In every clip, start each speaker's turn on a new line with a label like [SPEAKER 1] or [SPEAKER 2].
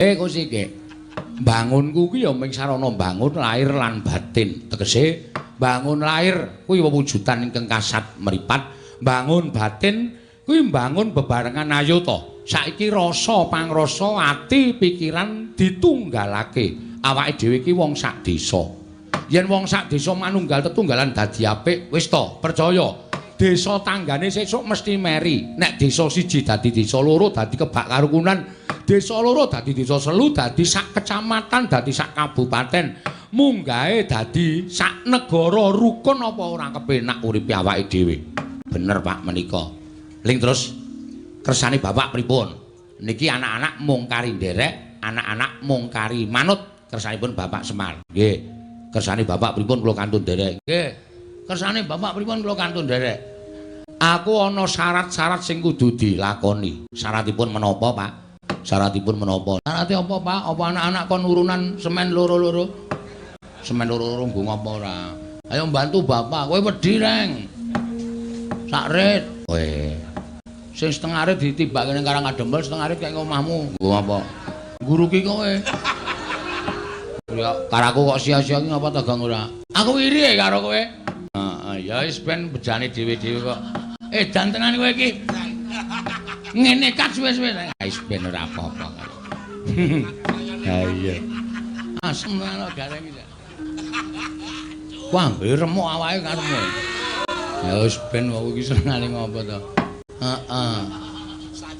[SPEAKER 1] Kowe bangunku ki ya mung sarana bangun lahir lan batin. Tegese bangun lahir kuwi wewujudan ingkang kasat mripat, bangun batin kuwi mbangun bebarengan ayo to. Saiki rasa pangrasa ati pikiran ditunggalake. Awake dhewe iki wong sak desa. Yen wong sak desa manunggal tetunggalan dadi apik, wis to, percaya. Desa tanggane sesuk mesti meri. Nek desa siji dadi desa loro dadi kebak karukunan, desa loro dadi desa selu dadi sak kecamatan dadi sak kabupaten, munggahe dadi sak negara rukun apa ora kepenak uripe awake dhewe. Bener Pak menika. Ling terus kersane Bapak pripun? Niki anak-anak mung kari nderek, anak-anak mung kari manut kersanipun Bapak Semar. Nggih. Kersane Bapak pripun kula kantun nderek? Nggih. Kersane Bapak pripun kula kantun nderek? Aku ana syarat-syarat sing kudu dilakoni. Syaratipun menapa, Pak? Syaratipun menapa? Syarate apa, Pak? Apa anak-anak kon urunan semen loro-loro? Semen loro-loro nggo ngapa ora? Ayo bantu bapak, kowe wedi, Reng. Sak rit. Kowe. Sing setengah rit ditibake ning Karang Adempel, setengah rit kaya omahmu. Nggo apa? Nguruki kowe. Ya, karaku kok sia-sia ki ngapa ta, Gang ora? Aku iri karo kowe. Heeh, ya wis ben bejane dhewe-dhewe kok. Edan tenan kowe iki. Ngene kat suwe-suwe. Wis ben ora apa-apa. Ha iya. Asem tenan gareng iki. Wah, remuk awake karepmu. Ya wis ben wong iki senengane ngopo to. Heeh.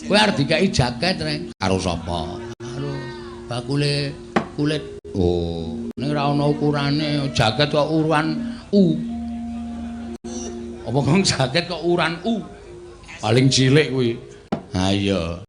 [SPEAKER 1] Kowe arep dikeki jaket, Reng. Karo sapa? Karo bakule kulit. Oh, ning ora ana ukurane, jaket kok ukuran U. Apa kong jaket kok ukuran U? Paling cilik kuwi. Ha iya.